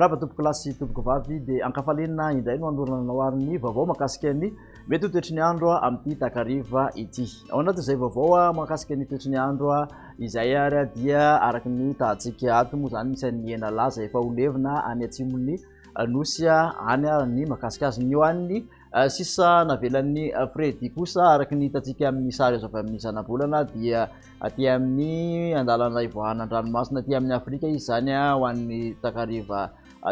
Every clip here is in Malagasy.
Miarahaba tompoko lahy sy tompoko vavy dia ankafaliana indray no hanorana anao ary ny vaovao mahakasika ny mety ho toetry ny andro amin'ity takariva ity. Ao anatin'izay vaovao mahakasika ny toetry ny andro izay ary dia araka ny tahantsika ato moa izany misy an'ny hena laza efa ho levona any atsimon'ny nosy any ny mahakasika azy. Ny ho an'ny sisa navelan'ny Freddy kosa araka ny hitantsika amin'ny sary azo avy amin'ny zanabolana dia aty amin'ny andalana ivoahana an-dranomasina aty amin'ny Afrika izy izany ho an'ny takariva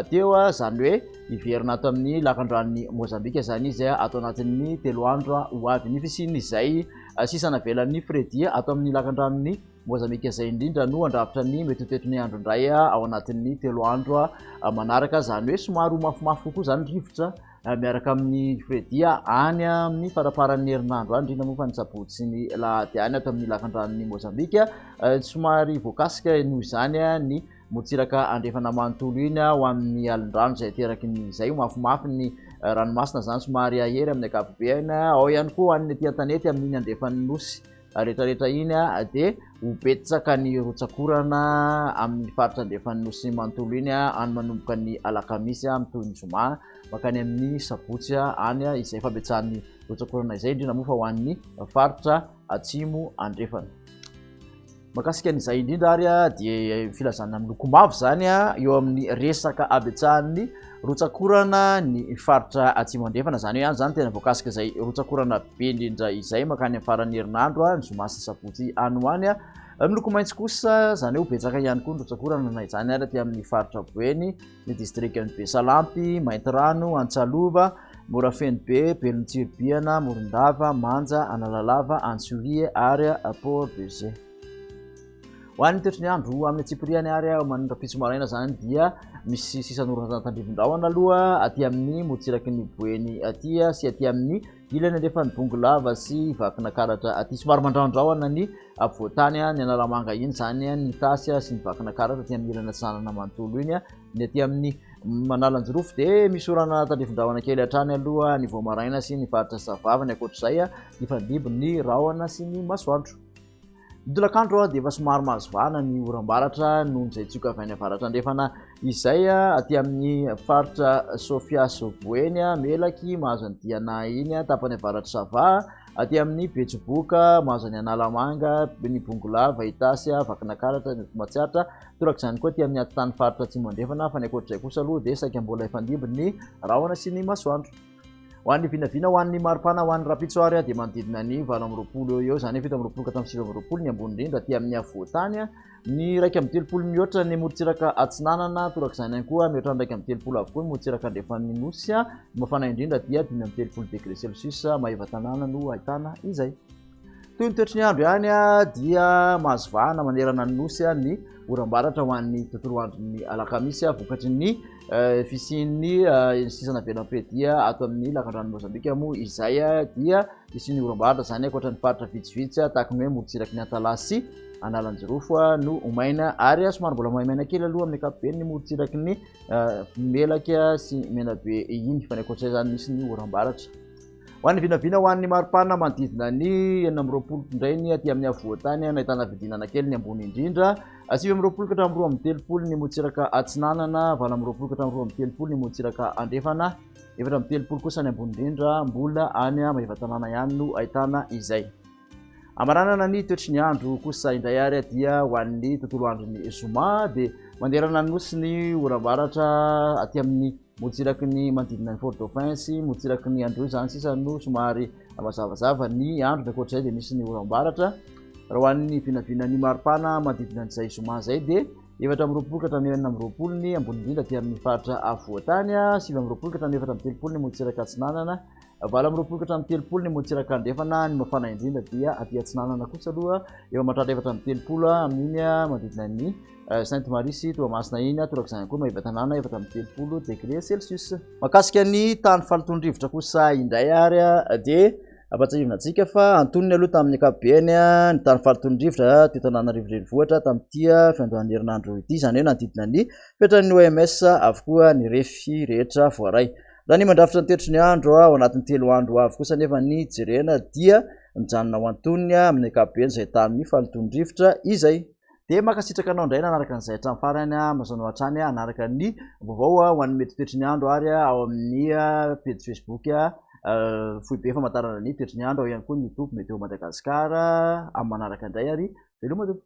teo, izany hoe hiverina ato amin'ny lakandranon'i Mozambika izany izy ato anatin'ny 3 andro ho avy. Ny fisian'izay sisa navelan'ny Freddy ato amin'ny lakandranon'i Mozambika izay indrindra no handrafitra ny mety ho toetry ny andro indray ao anatin'ny 3 andro manaraka, izany hoe somary ho mafimafy kokoa izany rivotra miaraka amin'ny Freddy any amin'ny faramparan'ny herinandro any, indrindra moa fa ny sabotsy sy ny lahady any ato amin'ny lakandranon'i Mozambika. Somary voakasika noho izany ny motsiraka andrefana manontolo iny ho amin'ny alin-drano izay ateraky ny izay ho mafimafy ny ranomasina izany, somary hahery amin'ny ankapobeny. Ao ihany koa ho an'ny aty an-tanety amin'iny andrefan'ny nosy rehetrarehetra iny dia ho betsaka ny rotsakorana amin'ny faritra andrefan'ny nosy manontolo iny any manomboka ny alakamisy mitohy ny zoma mankany amin'ny sabotsy any izay fabetsahan'ny rotsakorana izay, indrindra moa fa ho an'ny faritra atsimo andrefana. Mahakasika an'izay indrindra ary dia filazana miloko mavo izany eo amin'ny resaka habetsahan'ny rotsakorana ny faritra atsimo andrefana, izany hoe any izany tena voakasika izay rotsakorana be indrindra izay mankany amin'ny faran'ny herinandro, ny zoma sy sabotsy any ho any. Miloko maitso kosa izany hoe ho betsaka ihany koa ny rotsakorana na izany ary aty amin'ny faritra Boeny, ny distrikan'i Besalampy, Maintirano, Antsalova, Morafenobe, Belontsiribihana, Morondava, Manja, Analalava, Antsohihy ary Port Bergé. Ho an'ny toetry ny andro amin'ny antsipiriany ary rahampitso maraina izany dia misy sisan'orana tandrivin-drahona aloha aty amin'ny morontsiraky ny Boeny aty sy aty amin'ny ilany andrefan'ny Bongolava sy Vakinakaratra aty. Somary mandrahondrahona ny afovoantany, ny Analamanga iny izany, ny Itasy sy ny Vakinakaratra aty amin'ny ilany atsinanana manontolo iny. Ny aty amin'ny Analanjirofo dia misy orana tandrifin-drahona kely hatrany aloha ny vao maraina sy ny faritra Sava. Ny ankoatr'izay, hifandimby ny rahona sy ny masoandro. Ny tolakandro dia efa somary mahazo vahana ny oram-baratra noho izay tsioka avy any avaratra andrefana izay aty amin'ny faritra Sofia sy Boeny, Melaky, mahazo an'i Diana iny, tapany avaratr'i Sava, aty amin'ny Betsiboka, mahazo an'i Analamanga, ny Bongolava, Itasy, Vakinakaratra, ny Matsiatra, torak'izany koa aty amin'ny atitany faritra Atsimo Andrefana, fa ny ankoatr'izay kosa aloha dia saika mbola hifandimby ny rahona sy ny masoandro. Ho an'ny vinavina ho an'ny maripana ho an'ny rahampitso ary dia manodidina ny 28 eo eo, izany hoe 27 ka hatramin'ny 29 ny ambony indrindra aty amin'ny afovoantany, ny 31 mihoatra ny morontsiraka atsinanana, torak'izany ihany koa mihoatra ny 31 avokoa ny morontsiraka andrefan'ny nosy, ny mafana indrindra dia 35 degré celsius Maevatanàna no ahitana izay. Toy ny toetry ny andro ihany dia mahazo vahana manerana ny nosy ny oram-baratra ho an'ny tontolo andron'ny alakamisy vokatry ny fisian'ny sisa navelam-piadia ato amin'ny lakandranon'i Mozambika moa izay dia fisian'ny oram-baratra izany ankoatra ny faritra vitsivitsy tahaka ny hoe morontsiraky ny Antalaha sy Analanjirofo no ho maina ary somary mbola maimaina kely aloha amin'ny ankapobeny ny morontsiraky ny Melaky sy Menabe iny fa ny ankoatra izany misy ny oram-baratra. Ho an'ny vinavina ho an'ny maripana manodidina ny 26 indray ny aty amin'ny afovoantany, nahitana fidinana kely ny ambony indrindra. 29 ka hatramin'ny 32 ny morontsiraka atsinanana, 28 ka hatramin'ny 32 ny morontsiraka andrefana, 34 kosa ny ambony indrindra, mbola any Maevatanàna ihany no ahitana izay. Amaranana ny toetry ny andro kosa indray ary dia ho an'ny tontolo andron'ny zoma dia manerana ny nosy ny oram-baratra aty amin'ny morontsiraky ny manodidina ny Fort Dauphin sy morontsiraky ny Androy izany sisa no somary mazavazava ny andro, ny ankoatr'izay dia misy ny oram-baratra. Raha ho an'ny vinavinan'ny maripana manodidina an'izay zoma izay dia 24 ka hatramin'ny 26 ny ambony indrindra aty amin'ny faritra afovoantany, 29 ka hatramin'ny 34 ny morontsiraka atsinanana, 28 ka hatramin'ny 30 ny morontsiraka andrefana, ny mafana indrindra dia aty atsinanana kosa aloha efa mahatratra 34 amin'iny manodidina ny Sainte Marie sy Toamasina iny, torak'izany koa Maevatanàna 34 degré celsius. Mahakasika ny tany falotoan'ny rivotra kosa indray ary dia ampatsiahivina antsika fa antonony aloha tamin'ny ankapobeny ny tany falotoan'ny rivotra teto Antananarivo renivohitra tamin'ity fiandohan'ny herinandro ity, izany hoe nanodidina ny fetran'ny OMS avokoa ny refy rehetra voaray. Raha ny mandrafitra ny toetry ny andro ao anatin'ny 3 andro ho avy kosa anefa ny jerena dia mijanona ho antonony amin'ny ankapobeny izay tamin'ny falotoan'ny rivotra izay. Dia mankasitraka anao indray nanaraka an'izay hatramin'ny farany. Mahazo anao hatrany hanaraka ny vaovao ho an'ny mety toetry ny andro ary ao amin'ny pejy Facebook Foibe Famantarana ny Toetry ny Andro, ao ihany koa ny YouTube Météo Madagascar. Amin'ny manaraka indray ary veloma tompoko.